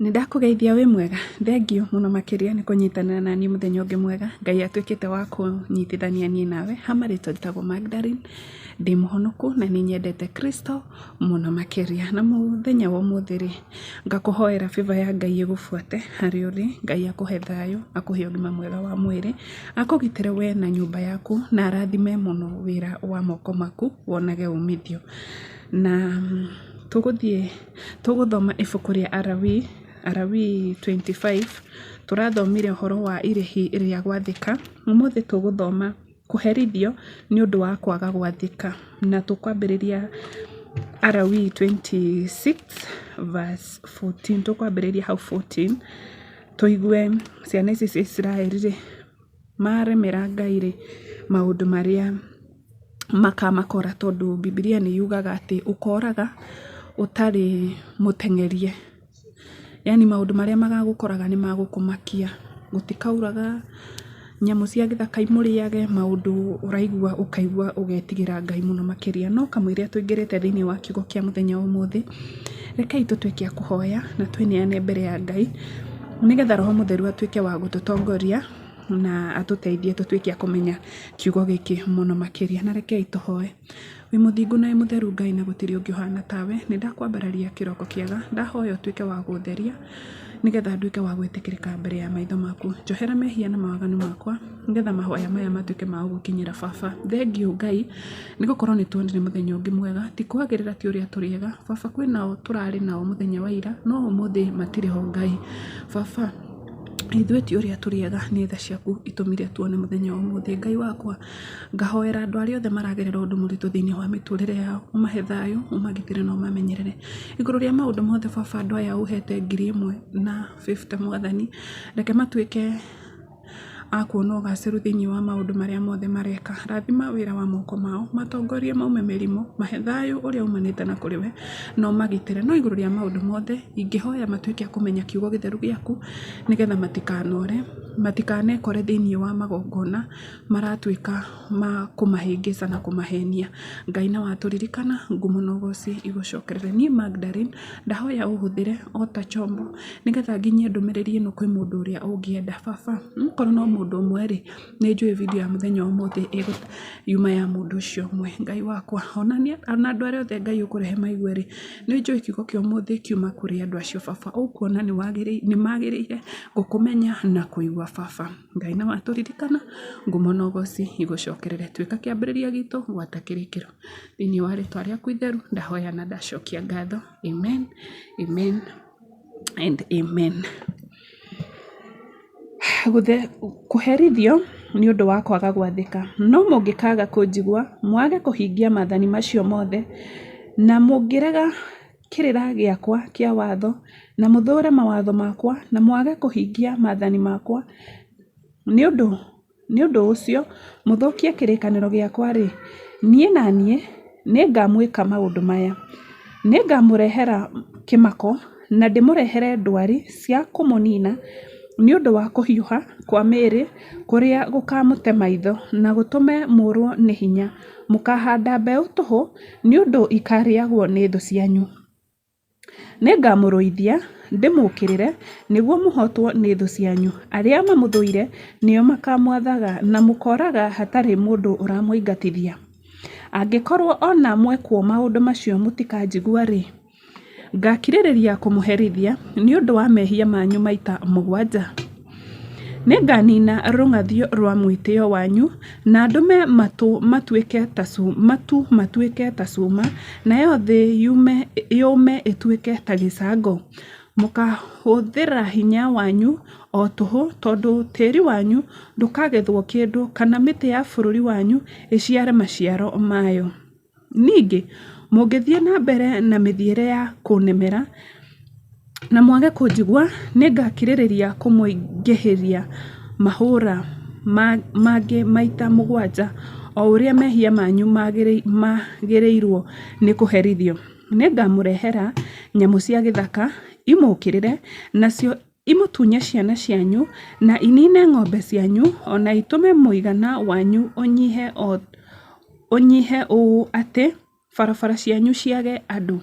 Nĩndakũgeithia wĩ mwega? Thengiũ mũno makĩria nĩ kũnyitanĩra na niĩ mũthenya ũngĩ mwega, Ngai atuĩkĩte wa kũnyitithania niĩ nawe, ha marĩtwa njĩtagwo Magdalene, ndĩ mũhonoku na nĩ nyendete Kristo mũno makĩria. Na mũthenya wa ũmũthĩ rĩ, ngakũhoera favor ya Ngai ĩgũbuate harĩa ũrĩ, Ngai akũhe thayũ, akũhe ũgima mwega wa mwĩrĩ, akũgitĩre we na nyũmba yaku, na arathime mũno wĩra wa moko maku, wonage umithio. Na tũgũthiĩ tũgũthoma ibuku rĩa Alawii, Alawii 25, tũrathomire ũhoro wa irĩhi rĩa gwathĩka, ũmũthĩ tũgũthoma kũherithio nĩ ũndũ wa kwaga gwathĩka, na tũkwambĩrĩria Alawii 26 verse 14, tũkwambĩrĩria hau 14, tũigue ciana ici cia Isiraeli rĩ, maremera Ngai rĩ, maũndũ marĩa makamakora tondũ Bibilia nĩ yugaga atĩ ũkoraga ũtarĩ mũteng'erie. Yaani maũndũ marĩa magagũkoraga nĩ magũkũmakia. Gũtikauraga, nyamũ cia gĩthaka imũrĩage, maũndũ ũraigua ũkaigua ũgetigĩra Ngai mũno makĩria. No kamũira tũingĩrĩte thĩinĩ wa kiugo kĩa mũthenya wa ũmũthĩ, rekei tũtuĩke a kũhoya na twĩneane mbere ya Ngai, nĩgetha Roho Mũtheru atuĩke wa gũtũtongoria na atũteithie tũtuĩke a kũmenya kiugo gĩkĩ mũno makĩria. Na rekei tũhoe. Wĩ mũthingu na wĩ mũtheru Ngai na gũtirĩ ũngĩ ũhana tawe, nĩ ndakwambararia kĩroko kĩega, ndahoya ũtuĩke wa gũtheria nĩgetha nduĩke wa gwĩtĩkĩrĩka mbere ya maitho maku. Njohera mehia na mawaganu makwa nĩgetha mahoya maya matuĩke ma gũgũkinyĩra baba. Thengiũ Ngai nĩ gũkorwo nĩ tuonire mũthenya ũngĩ mwega, ti kwagĩrĩra ti ũrĩa tũrĩ ega, baba kwĩnao tũrarĩ nao mũthenya wa ira no ũmũthĩ matirĩ ho Ngai. Baba ithuĩ ti ũrĩa tũrĩ ega nĩ tha ciaku itũmire tuone mũthenya wa ũmũthĩ. Ngai wakwa ngahoera andũ arĩa othe maragerera ũndũ mũritũ thĩinĩ wa mĩtũrĩre yao, ũmahe thayũ, ũmagitĩre na ũmamenyerere. Igũrũ rĩa maũndũ mothe baba andũ aya ũhete 1050 mwathani, reke matuĩke a kuona ũgacĩru thĩinĩ wa maũndũ marĩa mothe mareka. Rathima wĩra wa moko mao, matongorie maume mĩrimũ, mahe thayũ ũrĩa umanĩte na kũrĩ we na ũmagitĩre. No igũrũ rĩa maũndũ mothe, ingĩhoya matuĩke a kũmenya kiugo gĩtheru gĩaku nĩgetha matikanore, matikanekore thĩinĩ wa magongona maratuĩka ma kũmahĩngĩca na kũmahenia. Ngai na watũririkana, ngumo na ũgoci igũcokerere. Niĩ Magdalene, ndahoya ũhũthĩre o ta chombo nĩgetha nginyie ndũmĩrĩri ĩno kwĩ mũndũ ũrĩa ũngĩenda. Baba, okorwo no mũndũ ũmwe rĩ, nĩ njũĩ video ya mũthenya wa ũmũthĩ yuma ya mũndũ ũcio ũmwe. Ngai wakwa, ona andũ arĩa othe Ngai ũkũrehe maigue rĩ, nĩ njũĩ kiugo kĩa ũmũthĩ kiuma kũrĩ andũ acio baba. Ũkuona nĩ magĩrĩire gũkũmenya na kũigua baba. Ngai na watũririkana, ngumo na ũgoci igũcokerere. Tuĩka kĩambĩrĩria gitũ gwata kĩrĩkĩro. Thĩinĩ wa rĩtwa rĩaku itheru ndahoya na ndacokia ngatho. Amen, amen and amen. Kũherithio nĩ ũndũ wa kwaga gwathĩka. No mũngĩkaaga kũnjigua, mwage kũhingia maathani macio mothe, na mũngĩrega kĩrĩra gĩakwa kĩa watho, na mũthũũre mawatho makwa, na mwage kũhingia maathani makwa, nĩ ũndũ nĩ ũndũ ũcio mũthũkie kĩrĩkanĩro gĩakwa-rĩ, niĩ na niĩ nĩngamwĩka maũndũ maya: Nĩngamũrehera kĩmako na ndĩmũrehere ndwari cia kũmũniina nĩ ũndũ wa kũhiũha kwa mĩĩrĩ kũrĩa gũkaamũte maitho na gũtũme mũũrwo nĩ hinya. Mũkaahanda mbeũ tũhũ nĩ ũndũ ikaarĩagwo nĩ thũ cianyu. Nĩngamũrũithia ndĩmũũkĩrĩre, nĩguo mũhootwo nĩ thũ cianyu. Arĩa mamũthũire nĩo makaamwathaga, na mũkooraga hatarĩ mũndũ ũramũingatithia. Angĩkorwo o na mwekwo maũndũ macio mũtikanjigua-rĩ, ngakirĩrĩria kũmũherithia nĩ ũndũ wa mehia manyu maita mũgwanja. Nĩnganina rũng'athio rwa mwĩtĩo wanyu, na ndũme matu matuĩke ta cuma, nayo thĩ yũme ĩtuĩke ta gĩcango. Mũkaahũthĩra hinya wanyu o tũhũ, tondũ tĩĩri wanyu ndũkagethwo kĩndũ, kana mĩtĩ ya bũrũri wanyu ĩciare maciaro mayo. Ningĩ, mũngĩthiĩ na mbere na mĩthiĩre ya kũnemera, na mwage kũnjigua, nĩngakirĩrĩria kũmũingĩhĩria mahũũra mangĩ maita mũgwanja, o ũrĩa mehia manyu magĩrĩirwo nĩ kũherithio. Nĩngamũrehera nyamũ cia gĩthaka imũũkĩrĩre, nacio imũtunye ciana cianyu, na inine ng'ombe cianyu, o na itũme mũigana wanyu ũnyihe ũũ atĩ barabara cianyu ciage andũ.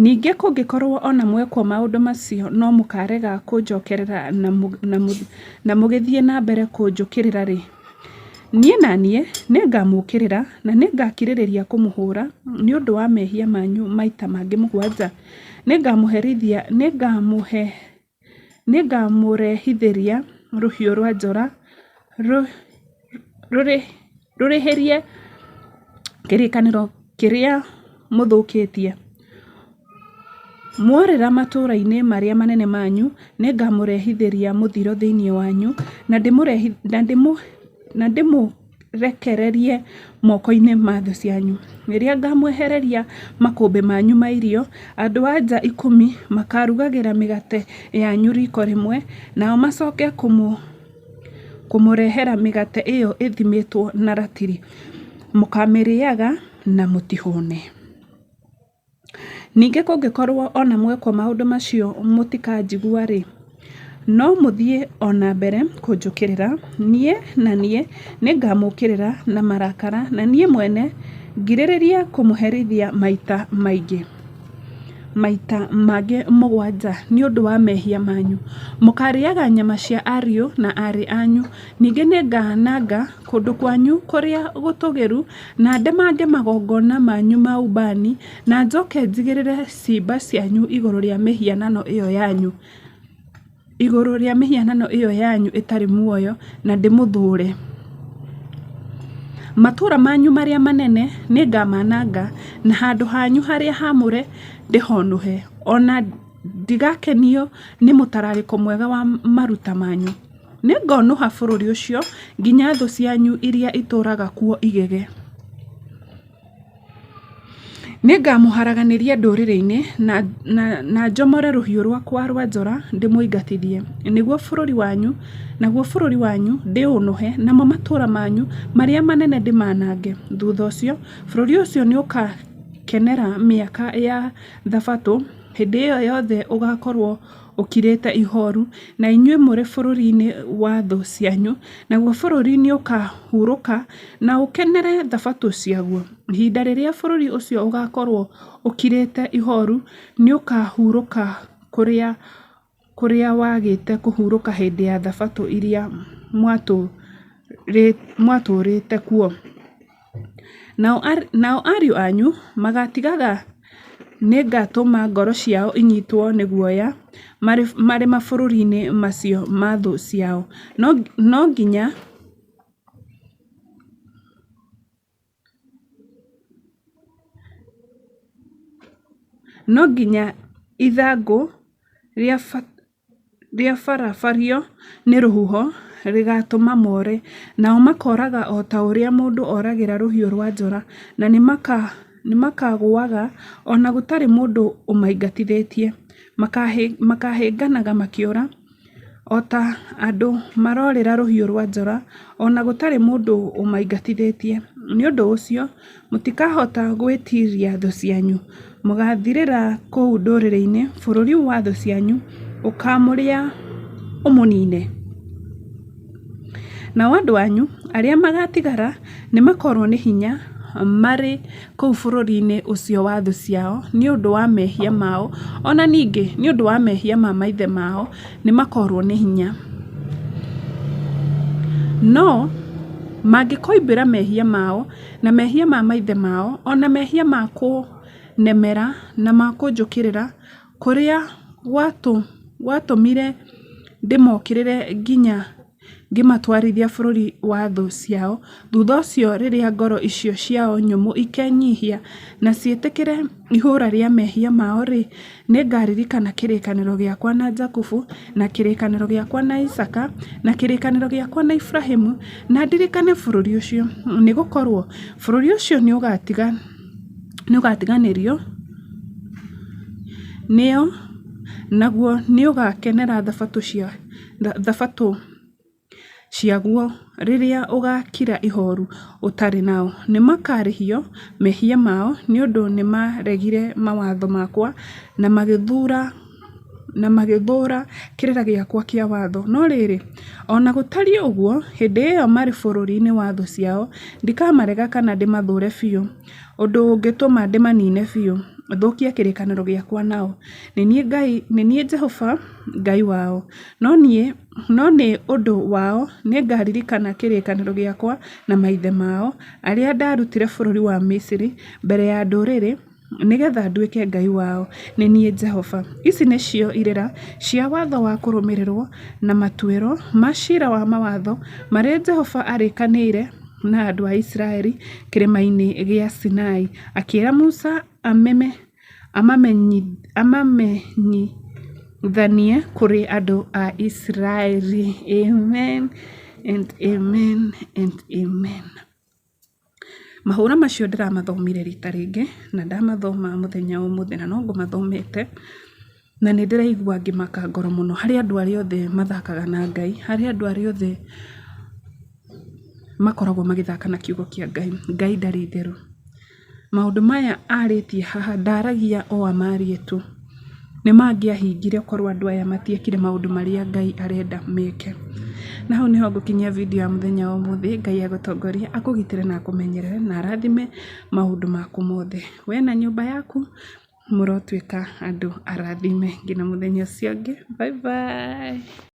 Ningĩ kũngĩkorũo o na mwekwo maũndũ macio no mũkaarega kũnjokerera na mũgĩthiĩ na mbere kũnjũkĩrĩra-rĩ, niĩ na niĩ nĩngamũũkĩrĩra, na nĩngakĩrĩrĩria kũmũhũra nĩ ũndũ wa mehia manyu maita mangĩ mũgwanja. Nĩngamũherithia, nĩngamũrehithĩria rũhiũ rwa njora rũrĩhĩrie kĩrĩkanĩro kĩrĩa mũthũkĩtie. Mworĩra matũũra-inĩ marĩa manene manyu, nĩngamũrehithĩria mũthiro thĩinĩ wanyu, na ndĩmũrekererie moko-inĩ ma thũ cianyu. Rĩrĩa ngaamwehereria makũmbĩ manyu ma irio, andũ-a-nja 10 makaarugagĩra mĩgate yanyu riiko rĩmwe, nao macooke kũmũrehera mĩgate ĩyo ĩthimĩtwo na ratiri. Mũkaamĩrĩĩaga na mũtihũũne. Ningĩ kũngĩkorũo o na mwekwo maũndũ macio mũtikanjigua-rĩ, no mũthiĩ o na mbere kũnjũkĩrĩra, niĩ na niĩ nĩngamũũkĩrĩra na marakara na niĩ mwene ngirĩrĩrie kũmũherithia maita maingĩ, maita mangĩ mũgwanja, nĩ ũndũ wa mehia manyu. Mũkaarĩĩaga nyama cia ariũ na aarĩ anyu. Ningĩ nĩngananga kũndũ kwanyu kũrĩa gũtũũgĩru, na ndemange magongona manyu ma ũbani, na njooke njigĩrĩre ciimba cianyu igũrũ rĩa mĩhianano ĩyo yanyu, igũrũ rĩa mĩhianano ĩyo yanyu ĩtarĩ muoyo, na ndĩmũthũũre. Matũũra manyu marĩa manene nĩngamananga, na handũ hanyu harĩa haamũre ndĩhonũhe, o na ndigakenio nĩ mũtararĩko mwega wa maruta manyu. Nĩngonũha bũrũri ũcio nginya thũ cianyu iria itũũraga kuo igege. Nĩngamũharaganĩria ndũrĩrĩ-inĩ, na, na, na njomore rũhiũ rwakwa rwa njora ndĩmũingatithie, nĩguo bũrũri wanyu, naguo bũrũri wanyu ndĩũnũhe, namo matũũra manyu marĩa manene ndĩmanange. Thuutha ũcio bũrũri ũcio nĩũkakenera mĩaka ya Thabatũ hĩndĩ ĩyo yothe ũgaakorwo ũkirĩte ihooru, na inyuĩ mũrĩ bũrũri-inĩ wa thũ cianyu, naguo bũrũri nĩũkahurũka na ũkenere thabatũ ciaguo. Ihinda rĩrĩa bũrũri ũcio ũgaakorwo ũkirĩte ihooru, nĩũkahurũka kũrĩa kũrĩa wagĩte kũhurũka hĩndĩ ya thabatũ iria mwatũũrĩte kuo. Nao ariũ anyu magatigara nĩngatũma ngoro ciao inyiitwo nĩ guoya marĩ mabũrũri-inĩ macio ma thũ ciao. No nginya ithangũ rĩabarabario nĩ rũhuho rĩgaatũma moore, nao makooraga o ta ũrĩa mũndũ oragĩra rũhiũ rwa njora, na nĩmakagũũaga o na gũtarĩ mũndũ ũmaingatithĩtie. Makaahĩnganaga makĩũra, o ta andũ maroorĩra rũhiũ rwa njora, o na gũtarĩ mũndũ ũmaingatithĩtie. Nĩ ũndũ ũcio mũtikahota gwĩtiiria thũ cianyu. Mũgaathirĩra kũu ndũrĩrĩ-inĩ, bũrũri wa thũ cianyu ũkaamũrĩa ũmũniine. Nao andũ anyu arĩa magaatigara nĩmakoorwo nĩ hinya marĩ kũu bũrũri-inĩ ũcio wa thũ ciao nĩ ũndũ wa mehia mao, o na ningĩ nĩ ũndũ wa mehia ma maithe mao nĩmakoorwo nĩ hinya. No mangĩkoimbũra mehia mao, na mehia ma maithe mao, o na mehia ma kũũnemera na ma kũnjũkĩrĩra, kũrĩa gwatũmire ndĩmokĩrĩre nginya ngĩmatwarithia bũrũri wa thũ ciao, thuutha ũcio rĩrĩa ngoro icio ciao nyũmũ ikenyiihia na ciĩtĩkĩre ihũũra rĩa mehia mao-rĩ, nĩngaririkana kĩrĩkanĩro gĩakwa na Jakubu, na kĩrĩkanĩro gĩakwa na Isaaka, na kĩrĩkanĩro gĩakwa na Iburahĩmu, na ndirikane bũrũri ũcio. Nĩgũkorwo bũrũri ũcio nĩũgatiganĩrio nĩo, naguo nĩũgakenera thabatũ ciaguo rĩrĩa ũgaakira ihooru ũtarĩ nao. Nĩmakarĩhio mehia mao nĩ ũndũ nĩmaregire mawatho makwa na magĩthũũra kĩrĩra gĩakwa kĩa watho. No rĩrĩ, o na gũtariĩ ũguo, hĩndĩ ĩyo marĩ bũrũri-inĩ wa thũ ciao, ndikamarega kana ndĩmathũũre biũ, ũndũ ũngĩtũma ndĩmaniine biũ. thũkie kĩrĩkanĩro gĩakwa nao. Nĩ niĩ Ngai, nĩ niĩ Jehova Ngai wao. No niĩ, no nĩ ũndũ wao nĩngaririkana kĩrĩkanĩro gĩakwa na maithe mao, arĩa ndaarutire bũrũri wa Misiri mbere ya ndũrĩrĩ, nĩgetha nduĩke Ngai wao. Nĩ niĩ Jehova. Ici nĩcio irĩra cia watho wa kũrũmĩrĩrwo na matuĩro ma ciira wa mawatho marĩa Jehova aarĩkanĩire na andũ a Isiraeli kĩrĩma-inĩ gĩa Sinai, akĩĩra Musa amamenyithanie kũrĩ andũ a Isiraeli. Amen and amen and amen. Mahũra macio ndĩramathomire rita rĩngĩ na ndamathoma mũthenya wa ũmũthĩ na no ngũmathomete na nĩ ndĩraigua ngĩmaka ngoro mũno harĩ andũ arĩa othe mathakaga na Ngai, harĩ andũ arĩa othe makoragwo magĩthaka na kiugo kĩa Ngai. Ngai ndarĩ itherũ. Maũndũ maya arĩtie haha ndaragia o amarie tu. Nĩ mangĩahingire korwo andũ aya matiekire maũndũ marĩa Ngai arenda meke. Na hau nĩho ngũkinyia video ya mũthenya wa ũmũthĩ. Ngai agũtongorie, akũgitĩre na akũmenyerere na arathime maũndũ maku mothe. We na nyũmba yaku mũrotuĩka andũ arathime nginya mũthenya ũcio ũngĩ. Bye bye.